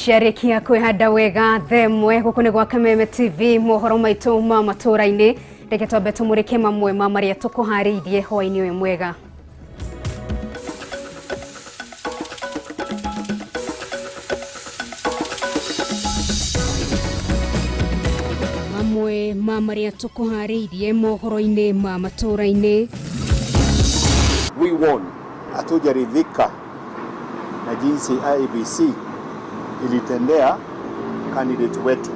Ciarĩkia kwĩhanda wega themwe gũkũ nĩ gwa Kameme TV, mohoro maitũ ma matũũra-inĩ. Reke twambe tũmũrĩke mamwe ma marĩa tũkũharĩirie hwaĩ-inĩ ũyũ mwega. Mamwe ma marĩa tũkũharĩirie mohoro-inĩ ma matũũra-inĩ. We won. Hatujaridhika na jinsi IEBC ilitendea candidate wetu.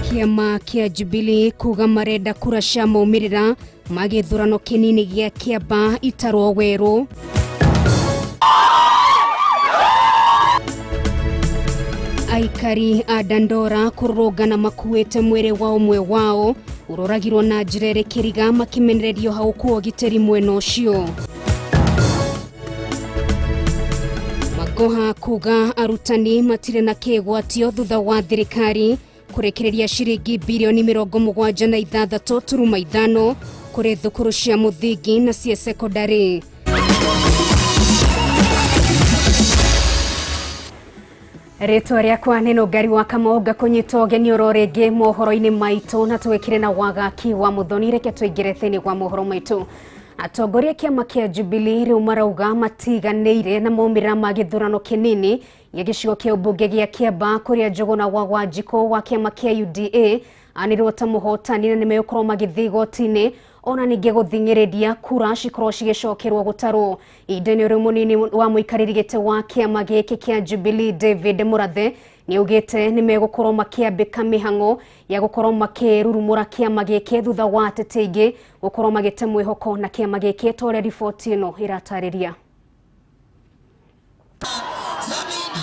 Kĩama kĩa Jubilee kuga marenda kura cia maumĩrĩra ma gĩthurano kĩnini gĩa Kĩamba itarwo werũ. Aikari a Dandora kũrũrũngana makuĩte mwĩrĩ wa ũmwe wao ũroragirwo na njĩra ĩrĩ kĩriga makĩmenererio hau kwa ũgitĩri mwena ũcio. Magoha kuga arutani matirĩ na kĩgwatio thutha wa thirikari kũrekereria ciringi birioni 76.5 kũrĩ thukuru cia mũthingi na cia sekondarĩ. Rĩtwa rĩakwa nĩ Nũngari wa Kamau, ngakũnyita ũgeni oro rĩngĩ mohoro-inĩ maitũ na tũgĩkire na wagaki wa Mũthoni. Reke tũingĩre thĩinĩ wa mohoro maitũ. Atongoria kĩama kĩa Jubilee rĩu marauga matiganĩire na maumĩrĩra ma gĩthurano kĩnini gĩa gĩcigo kĩa ũmbunge gĩa Kĩamba kũrĩa Njũgũna wa Wanjikũ wa kĩama kĩa UDA anĩrĩrwo ta mũhotani na nĩmegũkorwo magĩthiĩ igoti-inĩ ona ningĩ gũthing'ĩrĩria kura cikorwo cigĩcokerwo gũtarwo. Ihinda-inĩ rĩu mũnini wa mũikarĩri gĩtĩ wa kĩama gĩkĩ kĩa Jubilee David Mũrathe nĩaugĩte nĩmegũkorwo makĩambĩka mĩhang'o ya gũkorwo makĩrurumũra kĩama gĩkĩ thutha wa ateti aingĩ gũkorwo magĩte mwĩhoko na kĩama gĩkĩ ta ũrĩa riboti ĩno ĩratarĩria.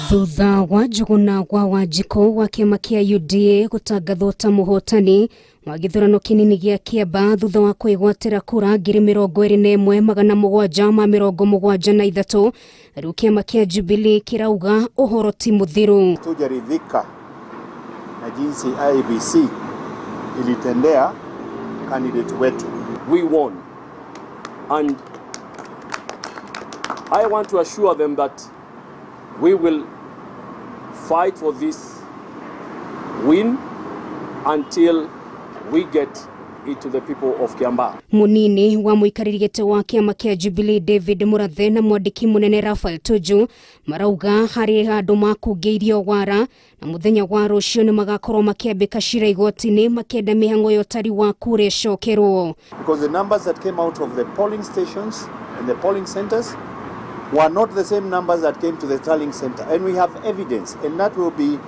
Thutha wa Njũgũna wa Wanjikũ wa kĩama kĩa UDA gũtangathwo ta mũhotani wa gĩthurano kĩnini gĩa Kĩamba thutha wa kwĩgwatĩra kura 21,773, rĩu kĩama kĩa Jubilee kĩrauga ũhoro ti mũthiru. Hatujaridhika na jinsi IEBC ilitendea candidate wetu. We won. And I want to assure them that we will fight for this win until we get it to the people of Kiambaa. Munini wa mũikarĩri gĩtĩ wa kĩama kĩa Jubilee David Murathe na mwandĩki mũnene Raphael Tuju marauga harĩ handũ makungĩirio wara na mũthenya wa rũciũ nĩ magakorwo makĩambĩka cira igoti-inĩ makĩenda mĩhang'o ya ũtari wa kura ĩcokerwo. Because the numbers that came out of the polling stations and the polling centers were not the same numbers that came to the tallying center. And we have evidence, and that will be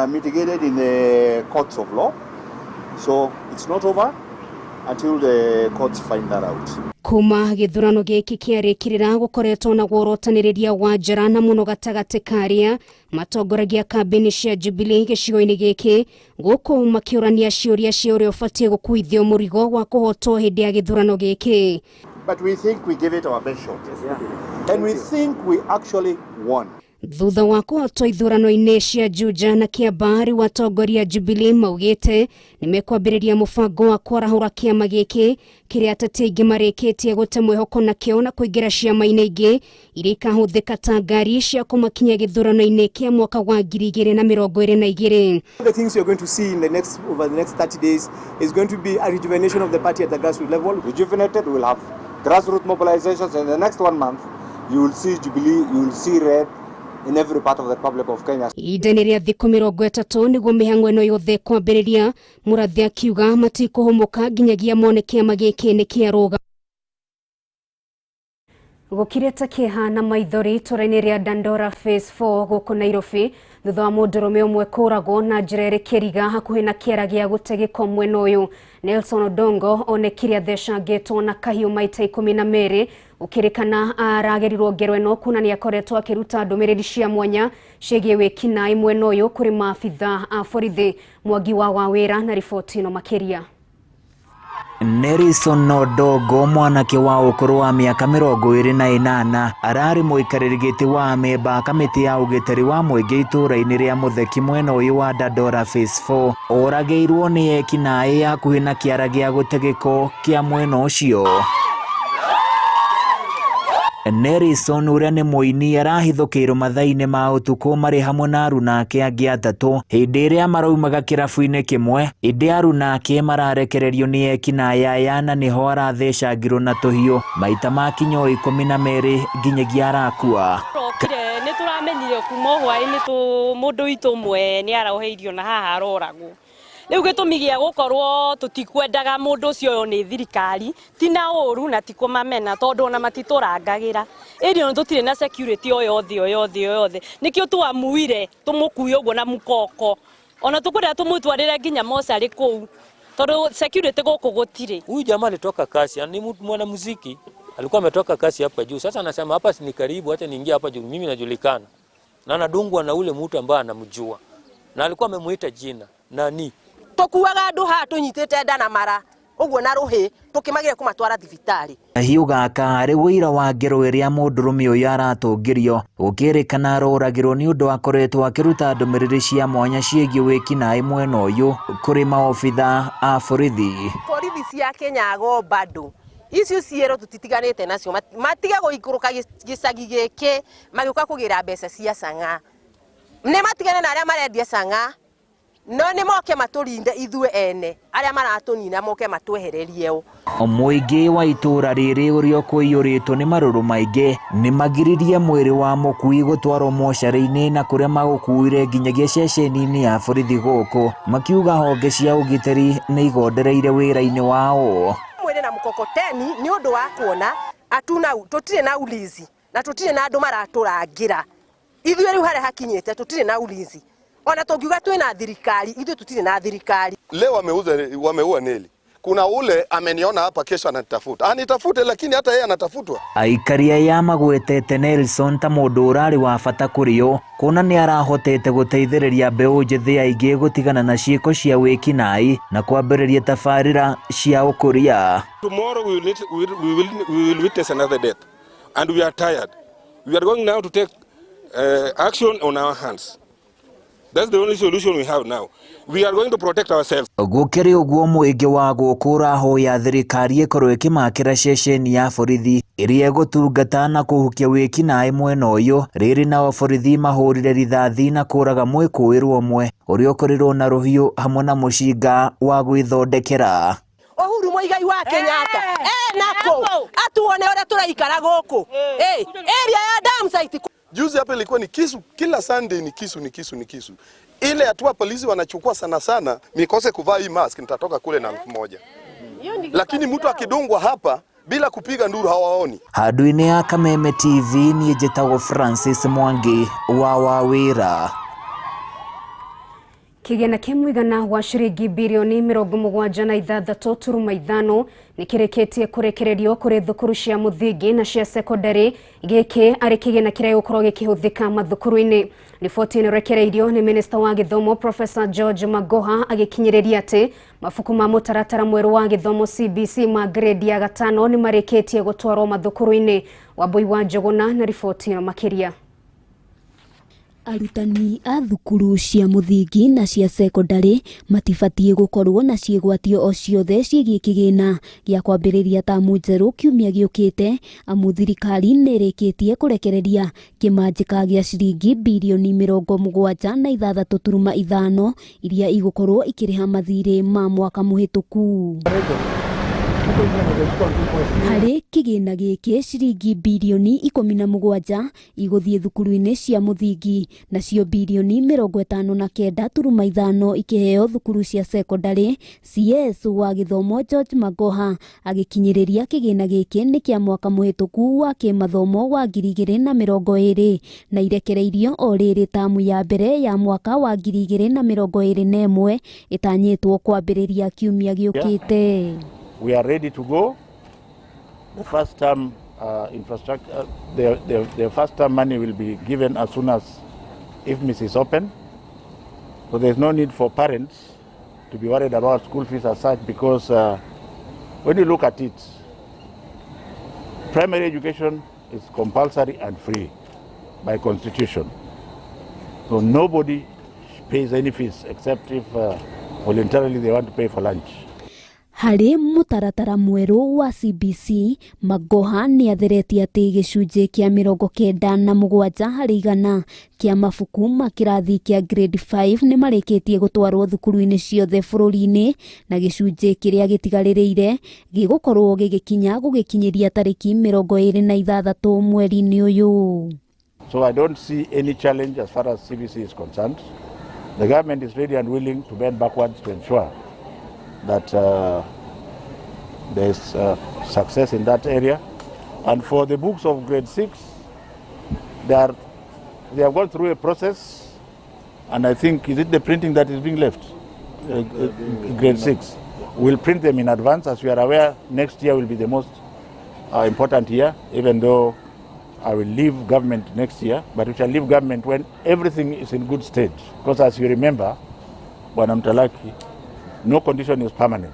mitigated in the courts of law. So it's not over until the courts find that out. Kuma gĩthurano gĩkĩ kĩarĩkĩrĩra gũkoretwo na worotanĩrĩria wa njara na mũno gatagatĩ ka arĩa matongoragia kambĩini cia Jubilee gĩcigo-inĩ gĩkĩ gũkũ makĩũrania ciũria cia ũrĩa ũbatiĩ gũkuithio mũrigo wa kũhotwo hĩndĩ ya gĩthurano gĩkĩ. But we think we gave it our best shot. And we think we actually won. Thutha wa kũhotwo ithurano-inĩ cia Juja na Kĩamba, rĩu atongoria Jubilee maugĩte nĩmekwambĩrĩria mũbango wa kwarahũra kĩama gĩkĩ kĩrĩa ateti aingĩ marĩkĩtie gũte mwĩhoko nakĩo na kũingĩra ciama-inĩ ingĩ iria ikahũthĩka ta ngari cia kũmakinyia gĩthurano-inĩ kĩa mwaka wa 2022. The things you're going to see in the next, over the next 30 days is going to be a rejuvenation of the party at the grassroots level. Rejuvenated, we'll have grassroots mobilizations in the next 1 month. You will see Jubilee, you will see red in every part of the Republic of Kenya. Ihinda-inĩ rĩa thikũ 30 nĩguo mĩhang'o ĩno yothe kwambĩrĩria, Mũrathe akiuga matikũhũmũka nginyagia mone kĩama gĩkĩ nĩ kĩarũga. Gũkirĩte kĩeha na maithori itũũra-inĩ rĩa Dandora Phase 4 gũkũ Nairobi thutha wa mũndũrũme ũmwe kũragwo na njĩra ĩrĩ kĩriga hakuhĩ na kĩara gĩa gũte gĩko mwena ũyũ. Nelson Odongo onekire athecangĩtwo na kahiũ maita 12 gũkĩrĩkana aragerirwo ngero ĩno kuona nĩ akoretwo akĩruta ndũmĩrĩri cia mwanya ciĩgiĩ wĩkinaĩ mwena ũyũ kũrĩ maabitha a borithi. Mwangi wa Wawĩra na riboti ĩno makĩria. Nelson Odongo mwanake wa ũkũrũ wa mĩaka 28 ararĩ mũikarĩri gĩtĩ wa amemba a kamĩtĩ ya ũgitĩri wa mũingĩ itũũra-inĩ rĩa Mũtheki mwena ũyũ wa Dandora Phase 4 oragĩirwo nĩ ekinaĩ hakuhĩ na kĩara gĩa gũte gĩko kĩa mwena ũcio. Nelson ũrĩa nĩ mũini arahithũkĩirwo mathaa-inĩ ma ũtukũ marĩ hamwe na aruna ake angĩ atatũ hĩndĩ ĩrĩa maraumaga kĩrabu-inĩ kĩmwe, ĩndĩ aruna ake mararekererio nĩ ekinaĩ aya na nĩho arathecangirwo na tũhiũ maita makinya o 12 nginyagia arakua. Tũrokire nĩ tũramenyire kuma hwaĩ-inĩ mũndũ witũ ũmwe nĩ aroheirio na haha aroragwo. Rĩu gĩtũmi gĩa gũkorwo tũtikwendaga mũndũ ũcio ũyũ nĩ thirikari ti na ũru na ti kũmamena tondũ ona matitũrangagĩra ĩrio tũtirĩ na security o yothe o yothe o yothe nĩkĩo twamuire tũmũkue ũguo na mũkoko ona tũkwenda tũmũtwarĩre nginya mocarĩ kũu tondũ security gũkũ gũtirĩ. Huyu jamaa alitoka kasi, ni mwanamuziki, alikuwa ametoka kasi hapa juu. Sasa anasema hapa ni karibu, acha niingie hapa juu, mimi najulikana. Na anadungwa na ule mtu ambaye anamjua. Na alikuwa amemuita jina, nani? Tukuaga andu haha tunyitite nda na mara uguo na ruhi tukimagire kumatwara thibitari. Kahiũ gaka arĩ wũira wa ngero ĩrĩa mũndũrũme ũyũ aratũngĩrio gũkĩrĩkana aroragirwo nĩ ũndũ akoretwo akĩruta ndũmĩrĩri cia mwanya ciĩgiĩ wĩkinaĩ mwena ũyũ kũrĩ maobitha a borithi. Borithi cia Kenya go bado icio ciero tutitiganĩte nacio matige gũikũrũka gĩcagi gĩkĩ magĩũka kũgĩra mbeca cia cang'a nĩ matigane na arĩa marendia cang'a no nĩ moke matũrinde ithuĩ ene arĩa maratũnina moke matwehererie. Mũingĩ wa itũũra rĩrĩ ũrĩa ũkũiyũrĩtwo nĩ marũrũ maingĩ nĩ magiririe mwĩrĩ wa mũkui gũtwarwo mocarĩ-inĩ na kũrĩa magũkuire nginyagia ceceni-inĩ ya borithi gũkũ makiuga honge cia ũgitĩri nĩ igondereire wĩra-inĩ wao. Mwĩrĩ na mkokoteni nĩ ũndũ wa kuona atuna tũtirĩ na ulinzi na tũtirĩ na andũ maratũrangĩra ithuĩ rĩu harĩa hakinyĩte tũtirĩ na ulinzi ona tũngiuga twĩna thirikari ithuĩ tũtirĩ na thirikari. Leo wameua Neli. Kuna ule ameniona hapa, kesho ananitafuta. Anitafute, lakini hata yeye anatafutwa. Aikari aya magwetete Nelson ta mũndũ ũrarĩ wa bata kũrĩ o kuona nĩ arahotete gũteithĩrĩria mbeũ njĩthĩ aingĩ gũtigana na ciĩko cia wĩkinaĩ na kwambĩrĩria tabarĩra cia ũkũria. Tomorrow we will witness another death and we are tired. We are going now to take action on our hands. That's the only solution we have now. We are going to protect ourselves. Gũkĩrĩ ũguo mũingĩ wa gũkũ ũrahoya thirikari ĩkorwo ĩkĩmakĩra ceceni ya borithi ĩrĩa ĩgũtungata na kũhukia wĩkinaĩ mwena ũyũ. Rĩrĩ nao borithi mahũrire rithathi na kũraga mwĩkũĩrwo ũmwe ũrĩa ũkorirwo na rũhiũ hamwe na mũcinga wa gwĩthondekera. Uhuru Muigai wa Kenyatta nako atuone ũrĩa tũraikara gũkũ area ya dam site. Juzi hapa ilikuwa ni kisu, kila Sunday ni kisu, ni kisu, ni kisu. Ile hatua polisi wanachukua sana sana, nikose kuvaa hii mask nitatoka kule na 1000. Lakini mtu akidungwa hapa bila kupiga nduru hawaoni. Handũ-inĩ ya Kameme TV niĩ njĩtagwo Francis Mwangi wa Wawĩra. Kĩgĩna kĩa mũigana wa ciringi birioni 76.5 nĩ kĩrĩkĩtie kũrekererio kũrĩ thukuru cia mũthingi na cia sekondari. Gĩkĩ arĩ kĩgĩna kĩrĩa gĩgũkorwo gĩkĩhũthĩka mathukuru-inĩ. Riboti ĩno ĩrekereirio nĩ minista wa gĩthomo Professor George Magoha agĩkinyĩrĩria atĩ mabuku ma mũtaratara mwerũ wa gĩthomo CBC ma grade ya 5 nĩ marĩkĩtie gũtwarwo mathukuru-inĩ. Wambui wa Njũgũna na riboti ĩno makĩria. Arutani a thukuru cia mũthingi na cia sekondari matibatiĩ gũkorwo na ciĩgwatio o ciothe ciĩgiĩ kĩgĩna gĩa kwambĩrĩria tamu njerũ kiumia gĩũkĩte, amu thirikari nĩ ĩrĩkĩtie kũrekereria kĩmanjĩka gĩa ciringi birioni 76.5 iria igũkorwo ikĩrĩha mathirĩ ma mwaka mũhĩtũku. Harĩ kĩgĩna gĩkĩ ciringi birioni 17 igũthiĩ thukuru-inĩ cia mũthingi nacio birioni 59.5 ikĩheo thukuru cia sekondari. CS wa gĩthomo George Magoha agĩkinyĩrĩria kĩgĩna gĩkĩ nĩ kĩa mwaka mũhĩtũku wa kĩmathomo wa 2020 na irekereirio o rĩrĩ tamu ya mbere ya mwaka wa 2021 ĩtanyĩtwo kwambĩrĩria kiumia gĩũkĩte. We are ready to go. The first term infrastructure, the first term money will be given as soon as IFMIS is open. So there's no need for parents to be worried about school fees as such, because when you look at it, primary education is compulsory and free by constitution. So nobody pays any fees except if voluntarily they want to pay for lunch. Harĩ mũtaratara mwerũ wa CBC, Magoha nĩ atheretie atĩ gĩcunjĩ kĩa 97 harĩ igana kĩa mabuku ma kĩrathi kĩa grade 5 nĩ marĩkĩtie gũtwarwo thukuru-inĩ ciothe bũrũri-inĩ na gĩcunjĩ kĩrĩa gĩtigarĩrĩire gĩgũkorwo gĩgĩkinya gũgĩkinyĩria tarĩki 26 mweri-inĩ ũyũ. So I don't see any challenge as far as CBC is concerned. The government is ready and willing to bend backwards to ensure that there's success in that area. And for the books of grade 6, they have gone through a process, and I think, is it the printing that is being left? Grade 6. We'll print them in advance. As we are aware, next year will be the most important year, even though I will leave government next year, but we shall leave government when everything is in good state. Because as you remember, Bwana Mtalaki, no condition is permanent.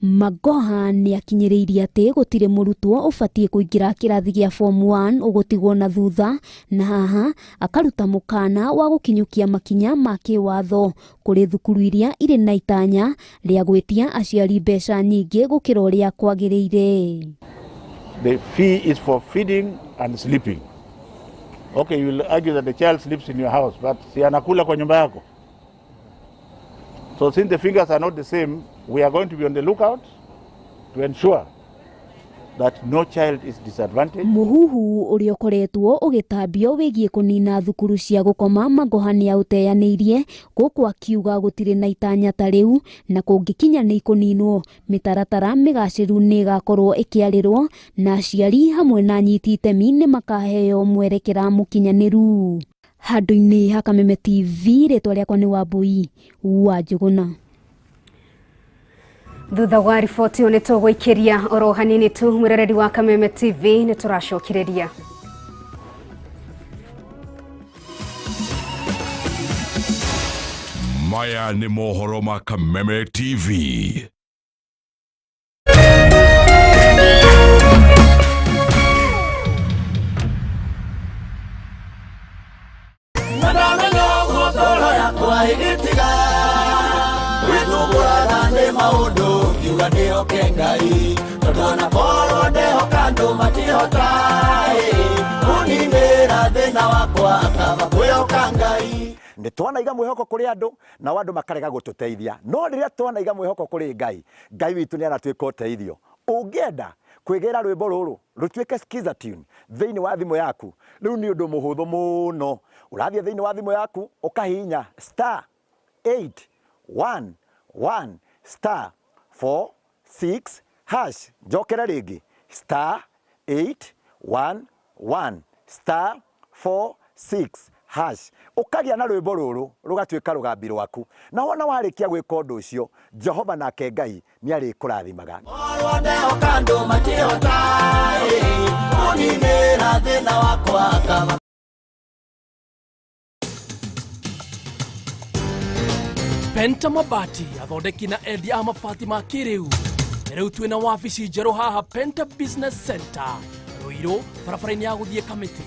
Magoha nĩ akinyĩrĩirie atĩ gũtirĩ mũrutwo ũbatiĩ kũingĩra kĩrathi gĩa form 1 ũgũtigwo na thutha, na haha akaruta mũkana wa gũkinyũkia makinya ma kĩwatho kũrĩ thukuru iria irĩ na itanya rĩa gwĩtia aciari mbeca nyingĩ gũkĩra ũrĩa kwagĩrĩire. The fee is for feeding and sleeping. Okay, you will argue that the child sleeps in your house, but si anakula kwa nyumba yako. So since the figures are not the same, we are going to be on the lookout to ensure that no child is disadvantaged. Muhuhu ũrĩa ũkoretwo ũgĩtambio wĩgiĩ kũnina thukuru cia gũkoma Magoha nĩ aũteanĩirie gũkũ akiuga gũtirĩ na itanya ta rĩu na kũngĩkinya nĩ ikũninwo mĩtaratara mĩgacĩru nĩ ĩgakorwo ĩkĩarĩrwo na aciari hamwe na anyiti itemi nĩ makaheo mwerekera mũkinyanĩru. Handũ-inĩ ha Kameme TV, rĩtwa rĩakwa nĩ Wambui wa Njũgũna. Thutha wa riboti ĩyo nĩ tũgũikĩria oro hanini tu. Mwĩroreri wa Kameme TV, nĩ tũracokereria. Maya nĩ mohoro ma Kameme TV. Nĩ twanaiga mwĩhoko kũrĩ andũ nao andũ makarega gũtũteithia, no rĩrĩa twanaiga mwĩhoko kũrĩ Ngai, Ngai witũ nĩ aratuĩka ũteithio. Ũngĩenda kwĩgĩra rwĩmbo rũrũ rũtuĩke skiza tune thĩinĩ wa thimũ yaku, rĩu nĩ ũndũ mũhũthũ mũno. Ũrathiĩ thĩinĩ wa thimũ yaku ũkahihinya star 811 star 46 hash. Njokera rĩngĩ star 811 star 46 hash. Ũkagĩa na rwĩmbo rũrũ rũgatuĩka rũgambi rwaku, na wona warĩkia gwĩka ũndũ ũcio, Jehova nake Ngai nĩ arĩkũrathimaga. Penta Mabati athondeki na endia a mabati ma kĩrĩu. Rĩu twĩna wabici njerũ haha Penta Business Center Ruiru, barabara-inĩ ya gũthiĩ Kamĩtĩ.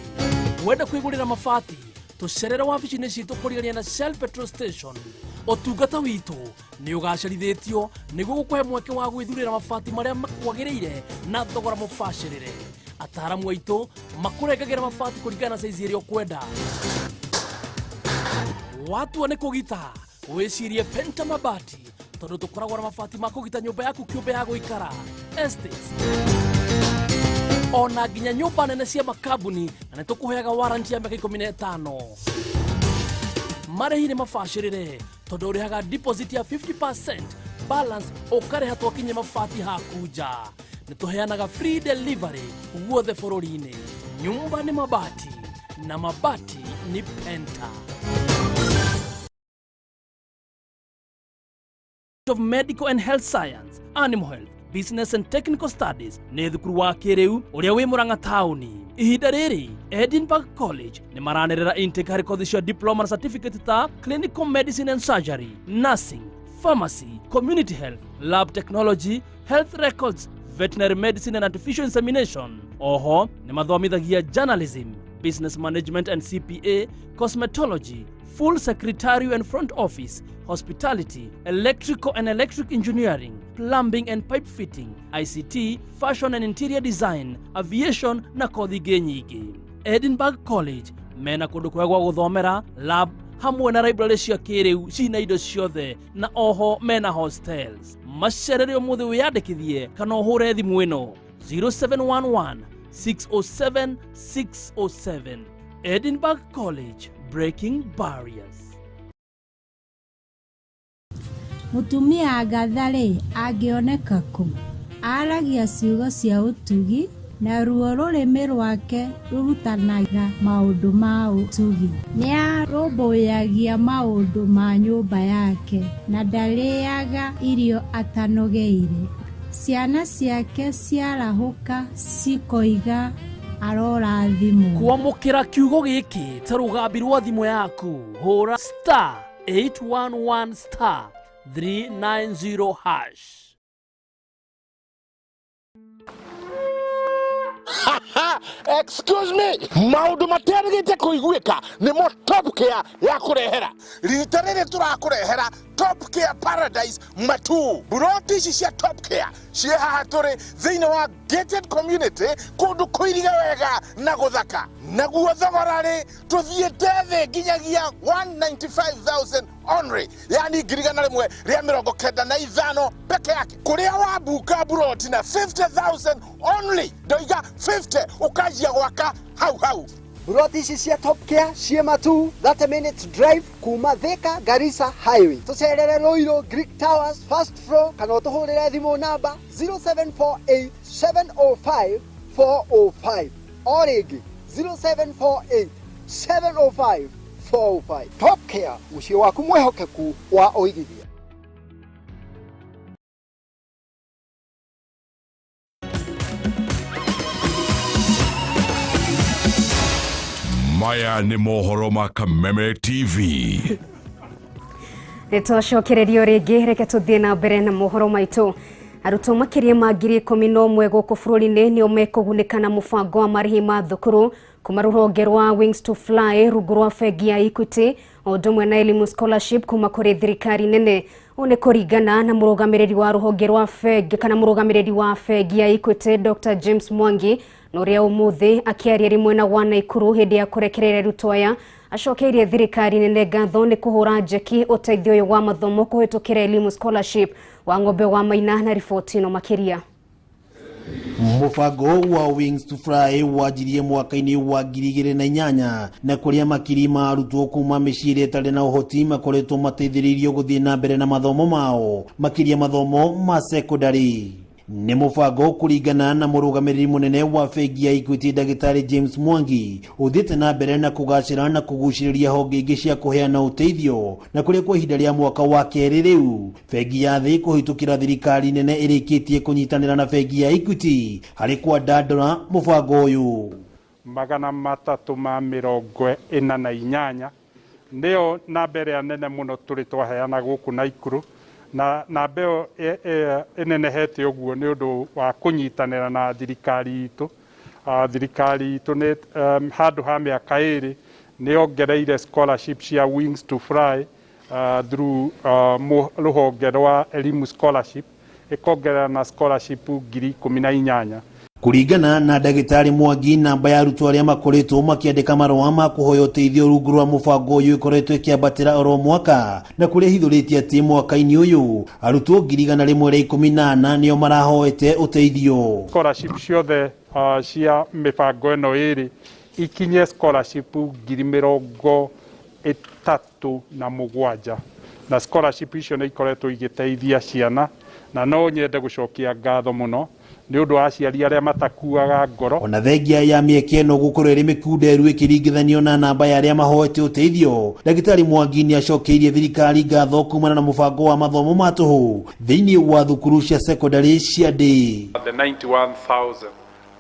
Wenda kwĩgũrĩra mabati, tũcerere wabici-inĩ citũ kũrigania na Shell Petrol Station. Ũtungata witũ nĩ ũgacerithĩtio nĩguo gũkũhe mweke wa gwĩthurĩra mabati marĩa makwagĩrĩire na thogora mũbacĩrĩre. Ataaramu aitũ makũrengagĩra mabati kũringana na saizi ĩrĩa ũkwenda. Watua nĩ kũgita, wĩcirie Penta Mabati tondũ tũkoragwo na mabati ma kũgita nyũmba yaku kĩũmbe ya gũikara, estates, ona nginya nyũmba nene cia makambuni, na nĩ tũkũheaga warranty ya mĩaka 15. Marĩhi nĩ mabacĩrĩre tondũ ũrĩhaga deposit ya 50%, balance ũkarĩha twakinyia mabati haku nja. Nĩ tũheanaga free delivery guothe bũrũri-inĩ. Nyumba nĩ mabati na mabati nĩ Penta. Of Medical and Health Science, Animal Health, Business and Technical Studies nĩ thukuru wa kĩrĩu ũrĩa wĩ Murang'a taũni. Ihinda rĩrĩ Edinburgh College nĩ maranĩrĩra intake harĩ kothi cia diploma na certificate ta Clinical Medicine and Surgery, Nursing, Pharmacy, Community Health, Lab Technology, Health Records, Veterinary Medicine and Artificial Insemination. Oho nĩ mathomithagia Journalism, Business Management and CPA, Cosmetology, Full Secretarial and Front Office, Hospitality, Electrical and Electric Engineering, Plumbing and Pipe Fitting, ICT, Fashion and Interior Design, Aviation na kothi ingĩ nyingĩ. Edinburgh College mena kũndũ kwega gwa gũthomera, lab hamwe na library cia kĩrĩu cina indo ciothe, na oho mena hostels. Macerere ũmũthĩ wĩyandĩkithie kana ũhũre thimũ ĩno 0711 607 607. Edinburgh College, breaking barriers. Mũtumia Agatha-rĩ, angĩoneka kũ? Aaragia ciugo cia ũtugi, naruo rũrĩmĩ rwake rũrutanaga maũndũ ma ũtugi. Nĩarũmbũyagia maũndũ ma nyũmba yake, na ndarĩĩaga irio atanogeire. Ciana ciake ciarahũka cikoiga arorathimwo. Kwamũkĩra kiugo gĩkĩ ta rũgambi rwa thimũ yaku, hũra star 811 star 390 hash. Excuse me, maundu materĩgĩte kũiguĩka nĩmo Top Care ya kũrehera. Rita rĩrĩ tũrakũrehera Top Care Paradise Matu. Buroti ici cia Top Care ciĩ haha tũrĩ thĩinĩ wa gated community, kũndũ kũirige wega na gũthaka. Naguo thogora rĩ, tũthiĩte thĩ nginyagia 195,000 only, yani 195,000 peke yake, kũrĩa wabuka buroti na 50,000 only. Ndoiga 50, ũkanjia gwaka hau hau. Buroti ici cia Top Care ciĩ Matu, 30 minutes drive kuma Thika Garissa Highway. Tũcerere Ruiru Greek Towers first floor, kana ũtũhũrĩre thimũ namba 0748 705 405, o rĩngĩ 0748 705 405. Top Care, mũciĩ waku mwĩhokeku wa ũigithia. Maya nĩ mohoro ma Kameme TV. Nĩ twacokererio rĩngĩ, reke tũthiĩ na mbere na mohoro maitũ. Arutwo makĩria ma 11,000 gũkũ bũrũri-inĩ nĩo mekũgunĩka na mũbango wa marĩhi ma thukuru kuma rũhonge rwa Wings to Fly rungu rwa bengi ya Equity, o ũndũ ũmwe na Elimu Scholarship kuma kũrĩ thirikari nene. Ũũ nĩ kũringana na mũrũgamĩrĩri wa rũhonge rwa bengi kana mũrũgamĩrĩri wa bengi ya Equity Dr. James Mwangi, na ũrĩa ũmũthĩ akĩaria rĩ mwena wa Naikuru hĩndĩ ya kũrekereria arutwo aya acokeirie thirikari nene ngatho nĩ kũhũra njeki ũteithio ũyũ wa mathomo kũhĩtũkĩra Elimu Scholarship. Wa ng'ombe wa Maina na riboti ĩno makĩria. Mũbango wa Wings to Fly wanjirie mwaka-inĩ wa 2008, na kũrĩa makiri ma arutwo kuma mĩciĩ ĩrĩa ĩtarĩ na ũhoti makoretwo mateithĩrĩirio gũthiĩ na mbere na mathomo mao, makĩria mathomo ma sekondari. Nĩ mũbango, kũringana na mũrũgamĩrĩri mũnene wa bengi ya Equity Ndagĩtarĩ James Mwangi, ũthiĩte na mbere na kũgacĩra na kũgucĩrĩria honge ingĩ cia kũheana ũteithio, na kũrĩa kwa ihinda rĩa mwaka wa kerĩ rĩu bengi ya thĩ kũhĩtũkĩra thirikari nene ĩrĩkĩtie kũnyitanĩra na bengi ya Equity harĩ kwandandũra mũbango ũyũ. 348 nĩyo namba ĩrĩa nene mũno tũrĩ twaheana gũkũ Naikuru, na namba ĩyo ĩnenehete ũguo nĩ ũndũ wa kũnyitanĩra na thirikari itũ. Thirikari itũ nĩ handũ ha mĩaka 2 nĩ yongereire scholarship cia Wings to Fly through rũhonge rwa Elimu Scholarship, ĩkongerera na scholarship 18,000. Kũringana na ndagĩtarĩ Mwangi, namba ya arutwo arĩa makoretwo makĩandĩka marũa ma kũhoya ũteithio rungu rwa mũbango ũyũ ĩkoretwo ĩkĩambatĩra oro mwaka, na kũrĩa hithũrĩtie atĩ mwaka-inĩ ũyũ arutwo 114,000 nĩo marahoete ũteithio. Scholarship ciothe cia mĩbango ĩno ĩrĩ ikinye scholarship 37,000, na scholarship icio nĩ ikoretwo igĩteithia ciana, na no nyende gũcokia ngatho mũno nĩ ũndũ wa aciari arĩa matakuaga ngoro. Ona thengia ya mĩeke ĩno gũkorwo ĩrĩ mĩkunderu ĩkĩringithanio na namba ya arĩa mahoete ũteithio, ndagĩtarĩ Mwangi nĩ acokeirie thirikari ngatho kumana na mũbango wa mathomo ma tũhũ thĩinĩ wa thukuru cia sekondari cia ndĩ. The 91,000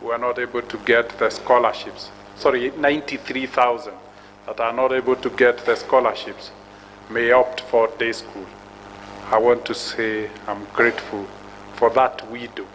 who are not able to get the scholarships, sorry, 93,000 that are not able to get the scholarships may opt for day school. I want to say I'm grateful for that widow.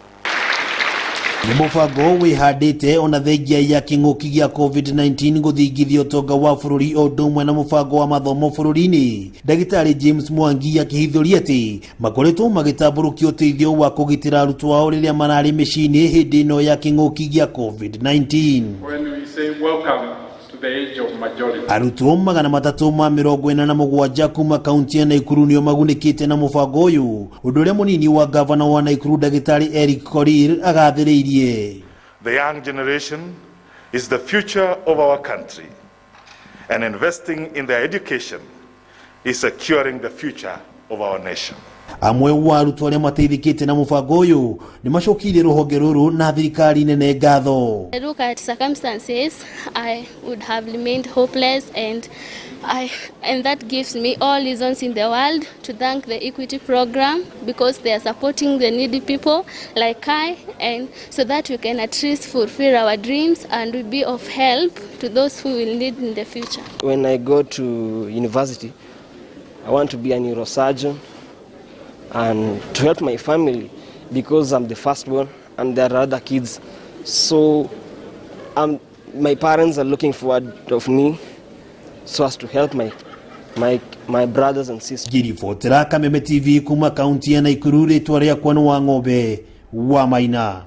Nĩ mũbango wĩhandĩte ona thengia ya kĩng'ũki gĩa COVID-19 gũthingithia ũtonga wa bũrũri o ũndũ ũmwe na mũbango wa mathomo bũrũri-inĩ. Ndagĩtarĩ James Mwangi akĩhithũria atĩ makoretwo magĩtambũrũkia ũteithio wa kũgitĩra arutwo ao rĩrĩa mararĩ mĩciĩ-inĩ hĩndĩ ĩno ya kĩng'ũki gĩa COVID-19. When we say welcome to the age of majority. Arutwo 347 kuma kaunti ya Naikuru nĩo magunĩkĩte na mũbango ũyũ, ũndũ ũrĩa mũnini wa gavana wa Naikuru Ndagĩtarĩ Eric Korir agathĩrĩirie. The young generation is the future of our country, and investing in their education is securing the future of our nation. Amwe wa arutwo arĩa mateithĩkĩte na mũbango ũyũ nĩ macokirie rũhonge rũrũ na thirikari nene ngatho. I look at circumstances, I would have remained hopeless, and that gives me all reasons in the world to thank the Equity program, because they are supporting the needy people like I, and so that we can at least fulfill our dreams and we be of help to those who will need in the future. When I go to university, I want to be a neurosurgeon and to help my family, because I'm the firstborn and there are other kids. So my parents are looking forward of me so as to help my brothers and sisters. Ngĩribotera Kameme TV kuma kaunti ya Naikuru, rĩtwa rĩakwa nĩ wa ng'ombe wa Maina.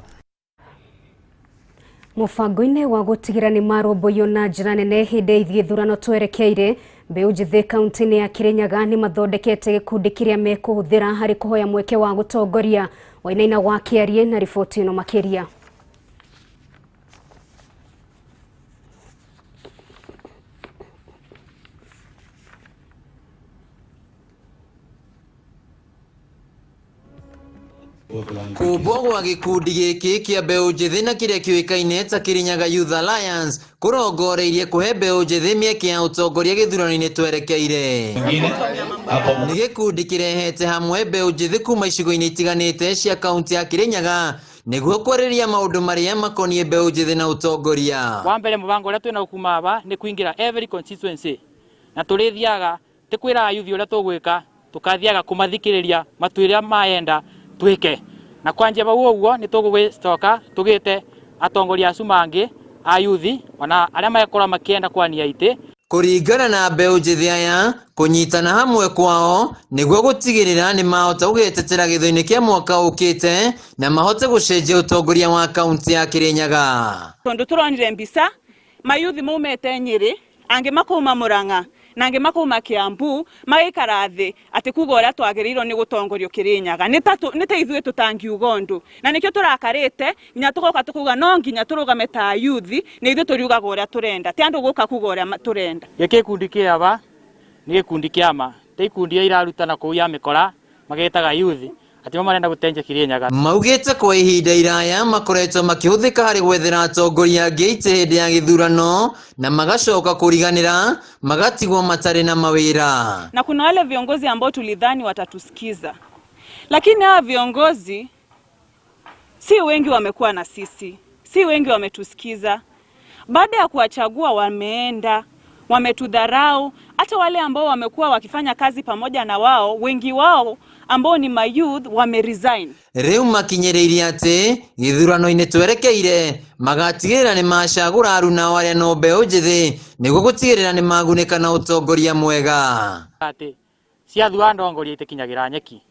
Mũbango-inĩ wa gũtigĩra nĩ marũmbũiyo na njĩra nene hĩndĩ ya gĩthurano twerekeire, mbeũ njĩthĩ kaunti-inĩ ya Kirinyaga nĩ mathondekete gĩkundi kĩrĩa mekũhũthĩra harĩ kũhoya mweke wa gũtongoria. Wainaina wa Kĩarie na riboti ĩno makĩria. Kũmbwo gwa gĩkundi gĩkĩ kĩa mbeũ njĩthĩ na kĩrĩa kĩũĩkaine ta Kirinyaga Youth Alliance kũrongoreirie kũhe mbeũ njĩthĩ mĩeke ya ũtongoria gĩthurano-inĩ twerekeire. Nĩ gĩkundi kĩrehete hamwe mbeũ njĩthĩ kuma icigo-inĩ itiganĩte cia kaunti ya Kirinyaga nĩguo kwarĩrĩria maũndũ marĩa makoniĩ mbeũ njĩthĩ na ũtongoria. Wa mbere mũbango ũrĩa twĩna kuma aba nĩ kũingĩra every constituency, na tũrĩthiaga ti kwĩra yuthi ũrĩa tũgwĩka, tũkathiaga kũmathikĩrĩria matwĩre mayenda twĩke. Na kwanja bau ũguo nĩ tũgũgĩcoka tũgĩte atongoria acu mangĩ a yuthi ona arĩa mekorwo makĩenda kwania itĩ. Kũringana na mbeũ njĩthĩ aya, kũnyitana hamwe kwao nĩguo gũtigĩrĩra nĩ mahota gũgĩtetera gĩthurano-inĩ kĩa mwaka ũkĩte na mahote gũcenjia ũtongoria wa kaunti ya Kirinyaga. Tondũ tũronire mbica mayuthi maumĩte Nyĩrĩ, angĩ makauma Murang'a na angĩ makauma Kiambu, magaikara thĩ atĩ kuga ũrĩa twagĩrĩirwo nĩ gũtongorio Kirinyaga. Nĩ ta ithuĩ tũtangiuga ũndũ, na nĩkĩo tũrakarĩte nginya tũgoka tũkauga no nginya tũrũgame ta yuthi, nĩ ithuĩ tũriugaga ũrĩa tũrenda, ti andũ gũka kuga ũrĩa tũrenda. Gĩkĩ gĩkundi kĩa aba nĩ gĩkundi kĩa ma, ti ikundi iria irarutana kũu ya mĩkora magetaga yuthi atĩ mo marenda gũtenja Kirinyaga. Maugĩte kwa ihinda iraya makoretwo makĩhũthĩka harĩ gwethera atongoria angĩ itĩ hĩndĩ ya gĩthurano na magacoka kũriganĩra magatigwo matarĩ na mawĩra. Na kuna wale viongozi ambao tulidhani watatusikiza, lakini hawa viongozi si wengi wamekuwa na sisi, si wengi wametusikiza. Baada ya kuwachagua wameenda, wametudharau. Hata wale ambao wamekuwa wakifanya kazi pamoja na wao, wengi wao ambao ni mayouth wameresign. Rĩu makinyĩrĩirie atĩ gĩthurano-inĩ twerekeire magatigĩrĩra nĩ macagũra aruna arĩa no mbeũ njĩthĩ nĩguo gũtigĩrĩra nĩ magunĩka na ũtongoria mwega. Atĩ ciathura ndongoria itikinyagĩra nyeki.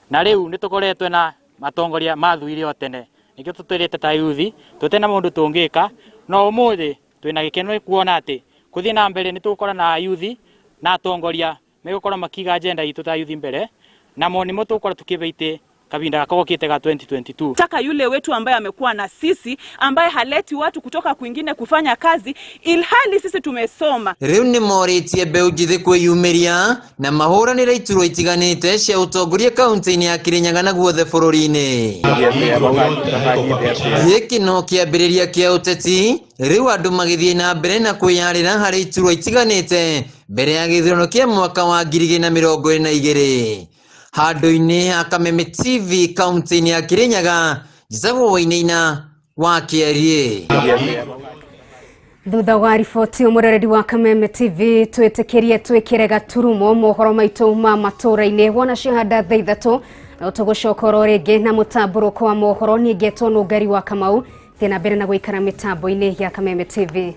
Na rĩu nĩ tũkoretwo na matongoria mathuire o tene, nĩkĩo tũtwĩrĩte ta yuthi tũte na mũndũ tũngĩka, no ũmũthĩ twĩna gĩkeno kuona atĩ gũthiĩ na mbere nĩ tũgũkorwo na yuthi na atongoria megũkorwo makiga agenda itũ ta yuthi mbere, na mo nĩmo tũgũkorwo tũkĩbe itĩ kabinda gako gokĩte ga 2022. Taka yule wetu ambaye amekuwa na sisi, ambaye haleti watu kutoka kwingine kufanya kazi ilhali sisi tumesoma. Rĩu nĩ morĩtie mbeũ njĩthĩ kwĩyumĩria na mahũranĩre iturwa itiganĩte cia ũtongoria kaunti-inĩ ya Kirinyaga na guothe bũrũri-inĩ. Gĩkĩ no kĩambĩrĩria kĩa ũteti, rĩu andũ magĩthiĩ na mbere na kwĩyarĩra harĩ iturwa itiganĩte mbere ya gĩthurano kĩa mwaka wa 2022. Handũ-inĩ ha Kameme TV kaunti-inĩ ya Kirinyaga, njĩtagwo Wainaina wa Kĩarie. Thutha wa riboti mũrereri wa Kameme TV twĩtĩkĩrie twĩkĩre gaturumo mohoro maitũ ma matũra-inĩ. Wona ciahanda thaa 3 No tũgũcoka oro rĩngĩ na mũtambũrũko wa mohoro. Niĩ ngetwo Nũngari wa Kamau. Thiĩ na mbere na gũikara mĩtambo-inĩ ya Kameme TV.